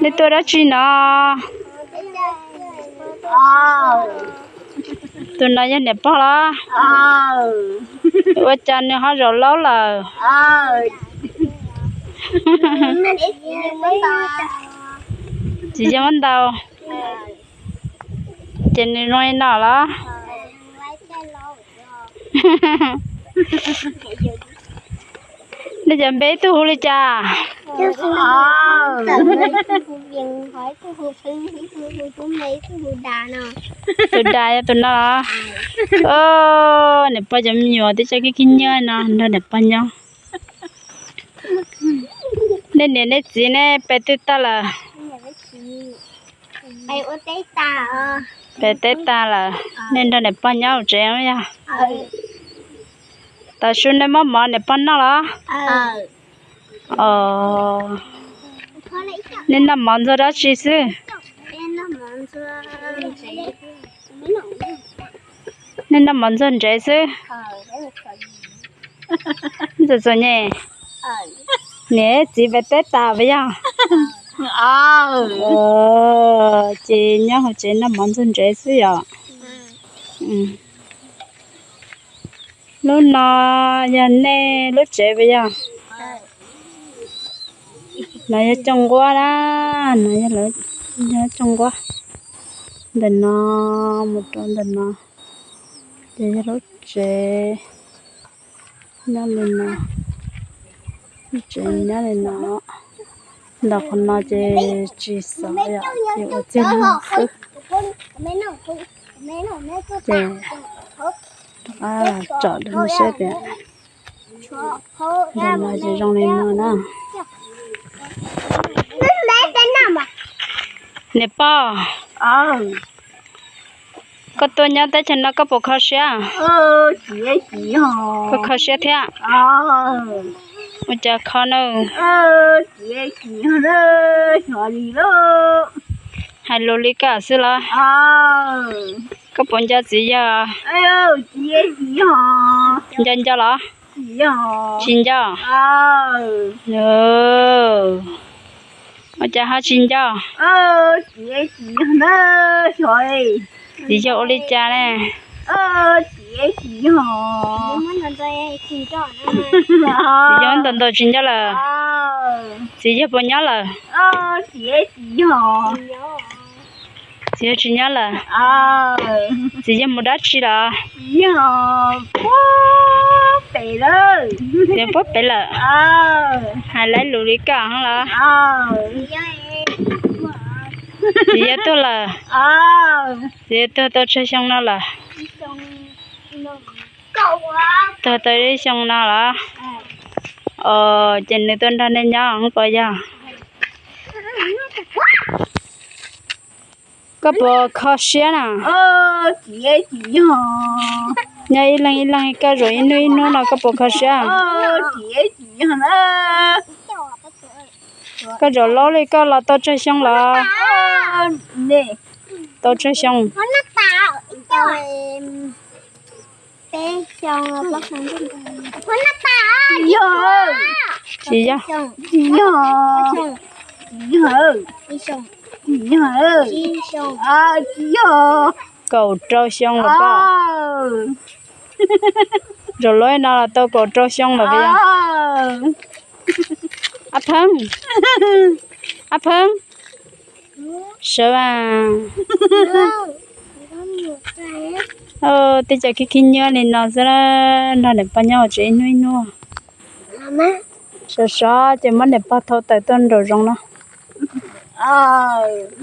Nej tuaj dab tsi no? Tus no yog niam pog los? Ua cas nws ho zaum laub lawm? Txiv yawg muab ntaus, ces nws zoo li no los? Nej cov npe ib tug hu li cas? Tus das yog tus no los? Niam pog cov me nyuam twb tseem khib khib nyiab no nrog niam pog nyob. Nej niam nej txiv nej pe twg tag lawm? Pe teb tag lawm, nej nrog niam pog nyob hauv tsev yog? Tav su nej muab mov niam pog noj los? Nej noj mov ntxuag dab tsi xwb? Nej noj mov ntxuag ntsev xwb? Ntxawm txom nyem, niam txiv pe teb tas puas yog? Ces nyob hauv tsev noj mov ntxuag ntsev xwb yom? Lub no yog nej lub tsev puas yog? No yog cooj nquab na, no yog cooj nquab. Ntawm no mus rau ntawm no ces yog lub tsev nyob li no, lub tsev nyob li no. Nram qhov no ces tsis xov yom, ces ua txiag lug xwb. Ces rov qab tsom dua saib tias ntawm no ces zoo li no na. Niam pog, koj tuaj nyob teb chaws no koj puas kho siab? Koj kho siab thiab? Ua cas kho na? Hais lus li koj xwb los? Koj puas nco txiv yawg? Nco nco los? Tsis nco. Ua cas ho tsis nco? Txiv yawg ua li cas ne? Txiv yawg ntaus ntaus tsis nco lawm. Txiv yawg puas nyob lawm? Txiv yawg tsis nyob lawm. Txiv yawg mus dab tsi lawm? Txiv yawg puag pem lawm. Hais lawv lus li koj los? Txiv yawg tuag lawm. Txiv yawg tuag tau tsawg xyoo no lawm? Tuag tau ib xyoo no los? Ces nws tuaj nrog nej nyob puas yog? Koj puas kho siab na? Nyob ib leeg ib leeg koj zaum ib hnub ib hnub no koj puas kho siab? Koj zaum laub li koj los tau tsawg xyoo los? Tau tsawg xyoo? Tsis yog. Kaum rau xyoo lawm pom. Zaum laub no los tau kaum rau xyoo lawm puas yog? Ab Pheeb, Ab Pheeb, sawv as. Tej cov khib khib nyiab li no xwb, nrog niam pog nyob hauv tsev ib hnub ib hnub. Sov sov ces muab niam pog thau tawm tuaj nraum zoov no.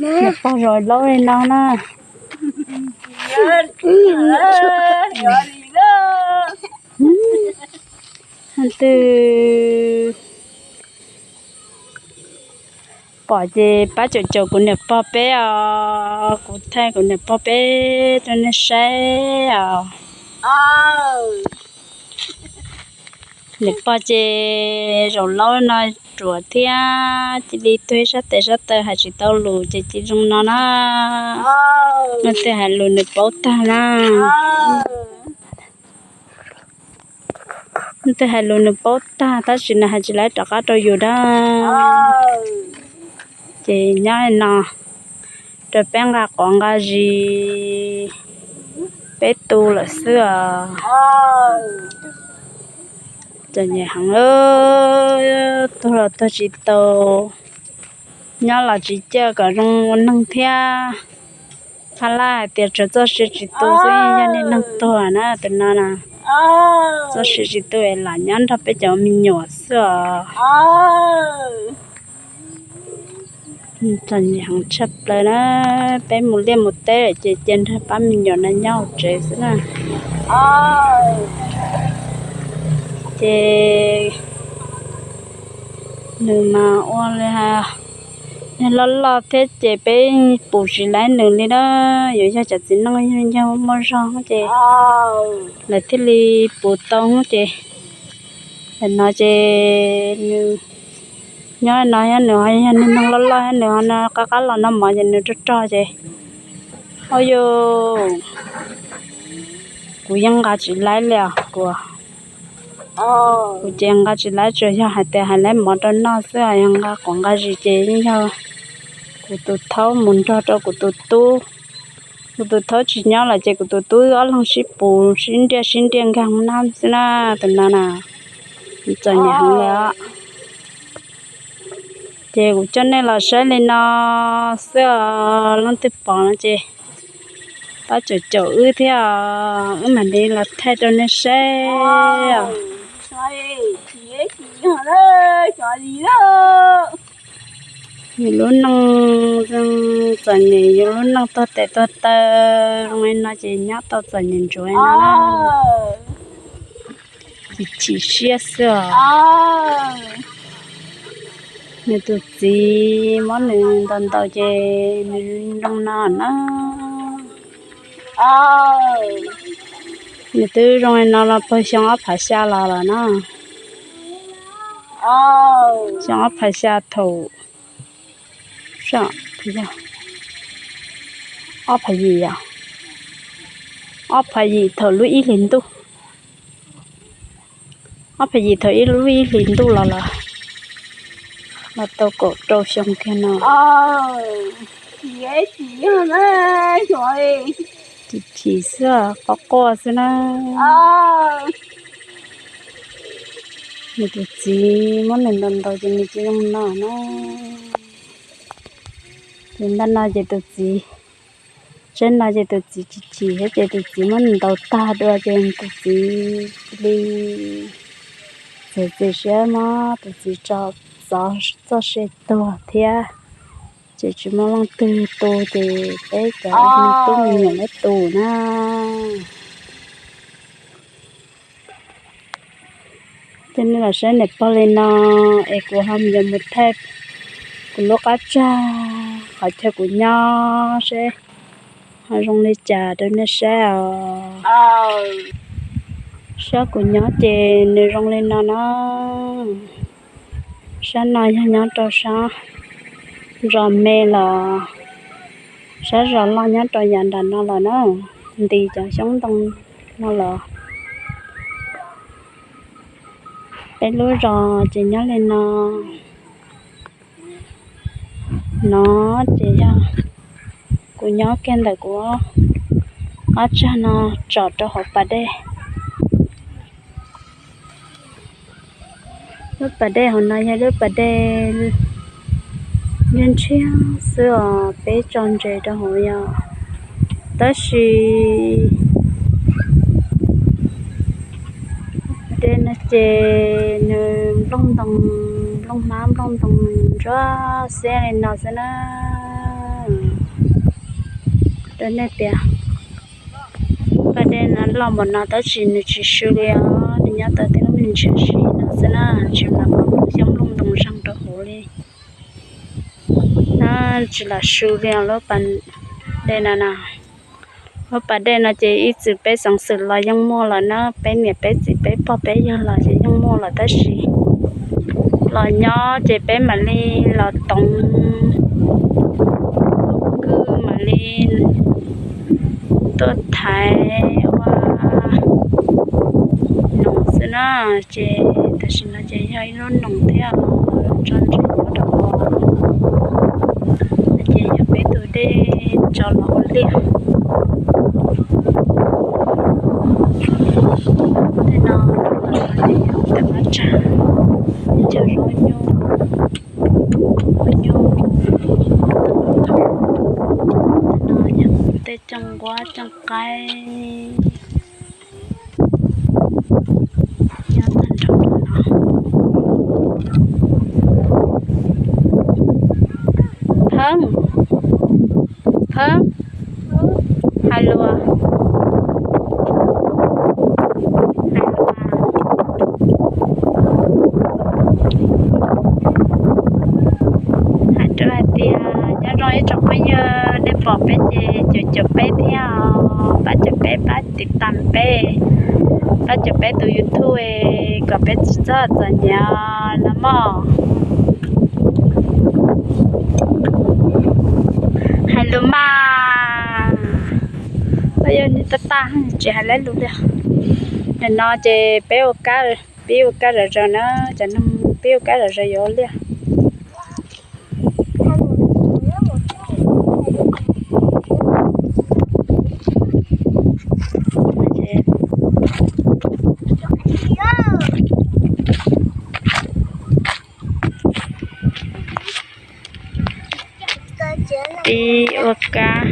Niam pog zaum laub li no na. Twb pom ces pab caum caum kuv niam pog peb os, kuv thaij kuv niam pog peb rau nej saib os. Niam pog ces zaum laub no ruam thiab cia li tuag sab tes sab taw hais tsis tau lus ces cia zoo no na. Leej twg hais lus nws paub tag na. Leej twg hais lus nws paub tag tab sis nws hais tsis laib rov qab rau yus dab. Ces nyob no rau peb nqa quav nqa zis peb tu lawm xwb os. Txom nyem heev, tuag los tuag tsis tau, nyob los tsis coj kom zoo ua neeg thiab. Hab laj hais tias tsuas txoj sia tsis tu xwb, yog niag neeg tuag na tus no na. Txoj sia tsis tu es lam nyob nrog peb cov me nyuam xwb os. Txom nyem heev tshaj plaws na, peb mus liaj mus teb lawm ces cia nrog pab me nyuam no nyob hauv tsev xwb na. Ces nws mas ua li nws loj loj thiab ces peb puv tsis laib nws li na. Yuav yog cov txiv neej yog muaj zog ces lawv thiaj li puv tau ces, no ces nws nyob no nws yog neeg loj loj, nws ho qab qab los noj mov ces nws rog rog ces, ua yus, kuv yeej nqa tsis laib li os kuv. Kuv ces nqa tsis laib, tsuas yog hais tias hais laib mov rau noj xwb os, yog nqa quav nqa zis ces yeej yog kuv tus thaub mus nrog rau kuv tus tub. Kuv tus thaub tsis nyob lawm ces kuv tus tub ob leeg sib puv sib nriaj sib nriaj nkag nab xwb na, tus no na, txom nyem heev li os. Ces kuv coj nej los saib li no xwb os, leej twg pom no ces pab caum caum wb thiab, wb mam li los thaij rau nej saib os. Yus lub neej txom nyem, yus lub neej tuag tes tuag taw zoo li no ces nyob tau txom nyem ntsuav no na. Chim chim siab xwb os. Nws tus txiv muab nws ntaus ntaus ces nws zoo no na. Nws twb zoo li no los puag xyoo ob phav xya los lawm na. Xyoo ob phav xya thaum, ob phav yim, ob phav yim thaum lub ib hlis ntuj, ob phav yim thaum ib lub ib hlis ntuj los lawm, los tau kaum rau xyoo kiag no. Chim chim xwb, quaj quaj xwb na. Nws tus txiv muab nws ntaus ntaus ces nws tsis zoo no na. Ces ntawm no ces tus txiv, tsev no ces tus txiv chim chim thiab ces tus txiv muab nws ntaus tag dua ces tus txiv cia li txiav txim siab muab tus txiv tso, txov txoj sia tuag thiab. Ces tsis muaj leej twg tu ces peb cov me tub me nyuam lawv tu na. Ces nej los saib niam pog li no es kuv ho yuav mus thaij kuv lub qab tsag qhov chaw kuv nyob seb ho zoo li cas rau nej saib os. Sab kuv nyob ces nws zoo li no na. Sab no yog nyob rau sab zos me los, sab zos loj nyob rau yav nram no los na, nti cov xyoob ntoo no los. Peb lub zos ces nyob li no. No ces yog kuv nyob kiag ntawm kuv qab tsag no tsom rau hauv pas dej. Lub pas dej hauv no yog lub pas dej ntshiab ntshiab xwb os, peb tso ntses rau hauv yog. Tab sis dej no ces nws nplooj ntoo, nplooj hmab nplooj ntoo ntsuab xiab li no xwb na. Rau nej tias pas dej no loj npaum no tab sis nws tsis su li os, nws nyob tau tej lub me ntsis si no xwb na, tsis lam muaj xyoob nplooj ntoo zeeg rau hauv li. No tsis lam su li os lub pas dej no na. Lub pas dej no ces ib txwm peb xeev xwm los yeej muaj los na, peb niam peb txiv peb pog peb yawg los ces yeej muaj los tab sis los nyob ces peb mam li los toov kwj mam li tuaj thaiv ua noog Tus no ces tam sim no ces yog ib lub noog thiab tso ntses nyob rau hauv. Ces yog peb tus dej tso los ua liaj. Tej no rau tom no ces yog tej mab tsag, cov zaub nyuj, zaub nyuj. Tej no yog tej cooj nquab cooj qaib. Nyob tag nrho no. Phab, Phab, hais lus, hais lus. Hais rau hais tias nyob zoo ib tsoom phooj ywg, nej pom peb ces caum caum peb thiab os, pab caum peb, pab tiv tam peb, pab caum peb tus YouTube kom peb tsis txhob txom nyem los mog. Hais lus mas, yog nej tag tag tsis hais lus li. Nim no ces peb ua kab, peb ua kab zom zaws na, cov neeg peb ua kab zom zaws yuav ua liaj. Peb ua kab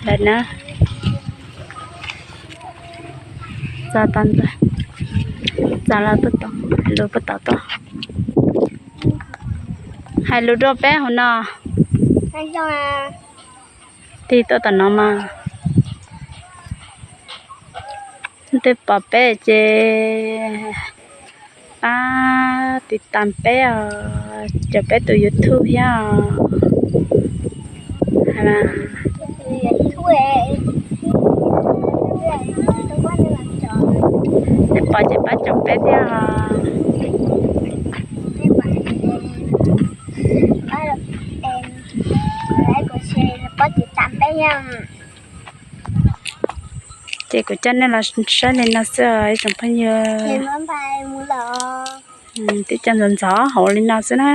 lawm na. Txog tau ntawd, txog lawm, lus puag tom tuaj. Hais lus rau peb hauv no. Tig tuaj tom no mas. Twb pom peb ces pab tiv tam peb os, caum peb tus YouTube thiab os. Nej pom ces pab caum peb thiab os. Ces kuv coj nej los saib li no xwb os ib tsoom phooj ywg. Twb coj ntxov ntxov hauv li no xwb na.